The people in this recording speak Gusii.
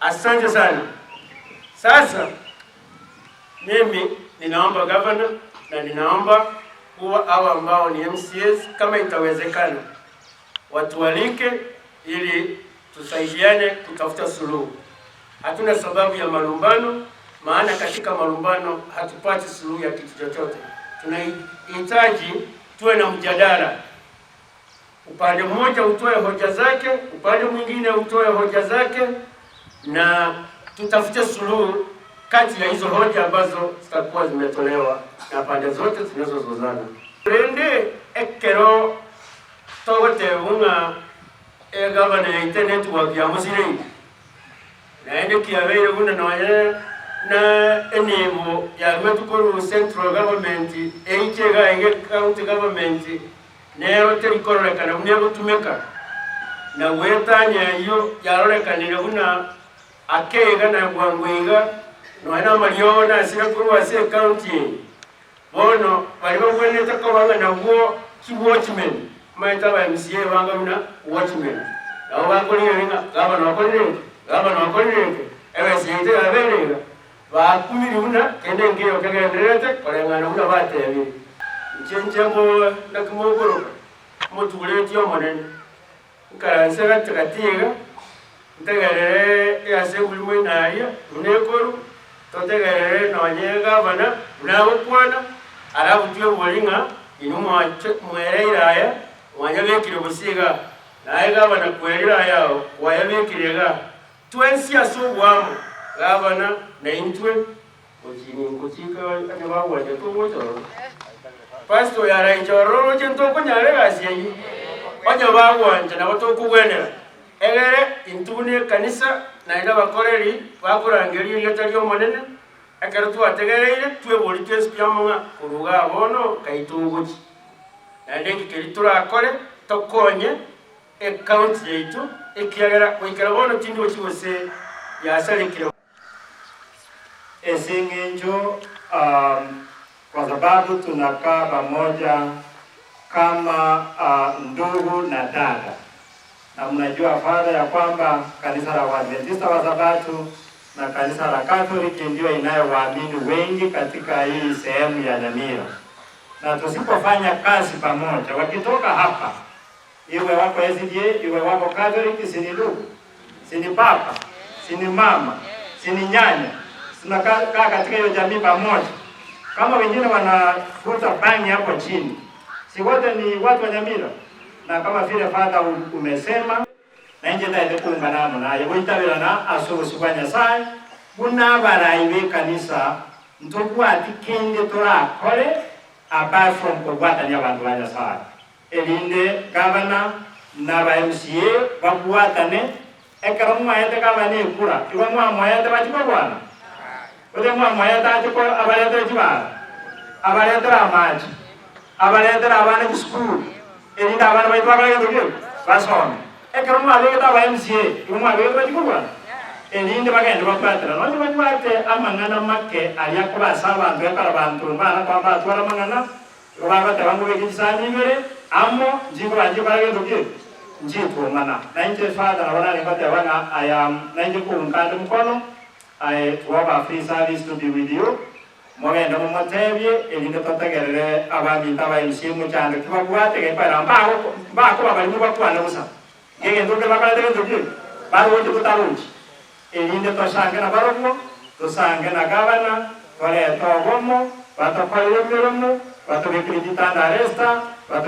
Asante sana. Sasa mimi ninaomba gavana na ninaomba kuwa hao ambao ni MCAs kama itawezekana watualike ili tusaidiane kutafuta suluhu. Hatuna sababu ya malumbano, maana katika malumbano hatupati suluhu ya kitu chochote. Tunahitaji tuwe na mjadala, upande mmoja utoe hoja zake, upande mwingine utoe hoja zake, na tutafute suluhu kati ya hizo hoja ambazo zitakuwa zimetolewa na pande zote zinazozozana. Rende ekero togoteba ng'a egavana yaito enetwork yamosire iga, naende kiabeire buna nonye na enibo yaruetwe korwa central government eiche iga iga county government nero teri kororekana buna egotumeka, na goetania ayio yarorekanire buna Ake iga na bwango iga, nonya namariogo nasire korwa ase ecounty eye. Bono baria bagwenerete koba ng'a nabwo chiwatchmen, omanyete aba MCA banga buna watchmen, nabo bakorigereria ng'a gavana okorire eke, gavana okorire eke, ebesa yaito yabeire iga, bakumirie buna kende nkeiyo kegendererete koreng'ana buna batebire. Inche inche mbo naki mokoroka, omotureti omonene. Nkaranse gati gati iga, ntegerere eassembly moino aria buna ekoru, totegerere nonye gavana buna agokwana, alafu twebori ng'a inwe mwache mwereire aya, mwanyabekire gose igaa, naye gavana kwerire aya ao kwayabekire igaa. Twensi ase oboamo, gavana na intwe, gochi ningochika onye bagwancha togocha ororo. Pastor oyo araiche ororo roche ntokonyara egasi eyio, onye bagwancha nabo tokogwenera. Egere intwe buna ekanisa naende abakoreri bakorangeria erieta ri'Omonene, ekero twategereire twebori twensi pi amo ng'a korwa igaa bono nkai togochia. Naende nki keria torakore tokonye ecounty yaito, ekiagera goikera bono tindochi gose yasarekire. Ase eng'encho kwa sababu tunakaa pamoja kama ndugu na dada, na mnajua Father ya kwamba kanisa la Waadventista wa Sabato na kanisa la Katholiki ndio inayo waamini wengi katika hii sehemu ya Nyamira, na tusipofanya kazi pamoja, wakitoka hapa iwe wako SDA iwe wako Catholic, si ni ndugu, si ni baba, si ni mama, si ni nyanya, tunakaa katika hiyo jamii pamoja. Kama wengine wanavuta bangi hapo chini, si wote ni watu wa Nyamira? Na kama vile Father umesema na inche ntaete koungana amo naye goitaberana ase obosio bwa Nyasae, buna abarai b'ekanisa ntobwati kende torakore apart from kobwatania abanto ba Nyasae. Erinde gavana na aba MCA babwatane, ekero mwaete gavana ekura, igo mwamoete bachie korwana? Gose mwamoete ache ko abaretere chibara, abaretere amache, abaretere abana chisukuru, erinde abana baito bakore gento ki? Basome. Ekero mwabegete aba MCA, igo mwabegete bachie korwana? Erinde bagende babwaterane. Onye babwate amang'ana make aria akoba ase abanto ekero abanto mbana koba mbatware amang'ana, Igo bagateba ngobeke chisani ibere amo, nchikoba nchikora gento ki? Nchitwomana. Na inche Father nabo nare ngoteba ng'a I am nainche kounka ande mkono, I to have a free service to be with you, mogende momotebie erinde totegerere abaminto aba MCA mochando ki babwate gekoera mbago mbakoba baria mobakwane bosa. Ngegento kere bakorete gento ki? Baroche totarochi. Erinde tosange nabarobwo, tosange na gavana, torete obomo, batokorere emeremo, batobekere chitanda aresta, bato.